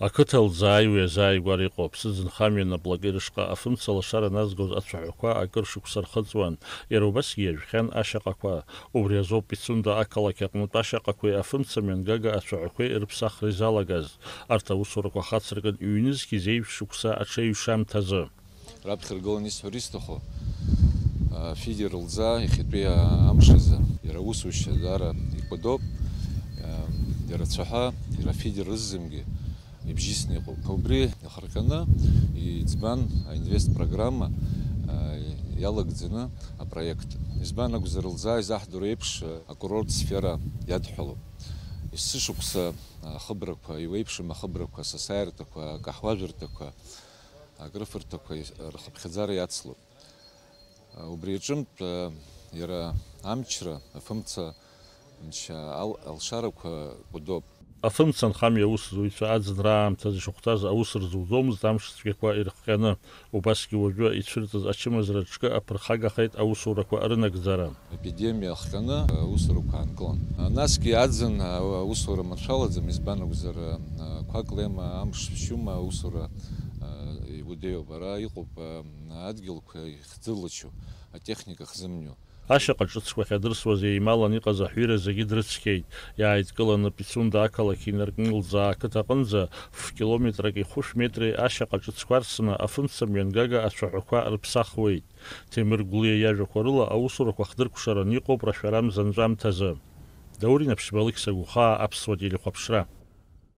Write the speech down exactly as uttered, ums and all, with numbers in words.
Ақыҭа Лӡааи уи азааигәара иҟоу аԥсыӡ нхамҩа наплакы рышҟа афымца лашара назгоз ацәаҳәақәа акыр шықәса рхыҵуан, иара убасгьы иажәхьан ашьаҟақәа. Убри азоуп Пицунда ақалақь аҟнытә ашьаҟақәеи афымца мҩангага ацәаҳәақәеи рыԥсахра изалагаз. Арҭ аусурақәа хацыркын ҩнызқь зеижә шықәса аҽеиҩшамҭазы. Раԥхьа ргыланы исҳәар исҭаху, а, Фиди Рылӡаа иахьатәи амш азы иара аусушьа даара икәадоуп, а, иара ацәаҳәа, иара Фиди рыззымгьы ибжьысны иҟоуп. Убри иахырҟьаны иӡбан аинвест программа, а, иалагӡаны апроект. Избан акәзар, Рылӡаа изаҳдыруа еиԥш, акурорт сфера иадҳәалоуп. Есышықәса ахыбрақәа, иуеиԥшым ахыбрақәа, асасааирҭақәа, акаҳуажәырҭақәа, акрыфарҭақәа рхыԥхьаӡара иацлоит. Убри аҿынтә, иара амчра, афымца мчра ал-, алшарақәа кәадоуп. Афымца нхамҩа аусзуҩцәа аӡынра аамҭазы ишахәҭаз аус рзуӡомызт амш цәгьақәа ирыхҟьаны. Убасгьы уажәы ицәырҵыз ачымазара ҿкы аԥырхагахеит аусурақәа рынагӡара. Епидемиа ахҟьаны аусурақәа аанкылан. Насгьы аӡын аусура маншәалаӡам, избан акәзар, қәак леима, амш шәшьума, аусура иудеиуп. Ара иҟоуп адгьылқәа ихьӡылачу, атехника хзымню. Ашьаҟа ҿыцқәа ахьадырсуаз еималан иҟаз аҳәира зегьы дрыцқьеит. Иааидкыланы Пицунда ақалақь инаркны Лӡаа ақыҭа аҟынӡа ф-километрак ихәышә метри ашьаҟа ҿыцқәа арсны афымца мҩангага ацәаҳәақәа рыԥсахуеит. Ҭемыр Гәлиа иажәақәа рыла, аусурақәа хдыркәшаран иҟоуп рашәара амза анҵәамҭазы. Даур Инаԥшьба, Алықьса Гәхаа, Аԥсуа телехәаԥшра.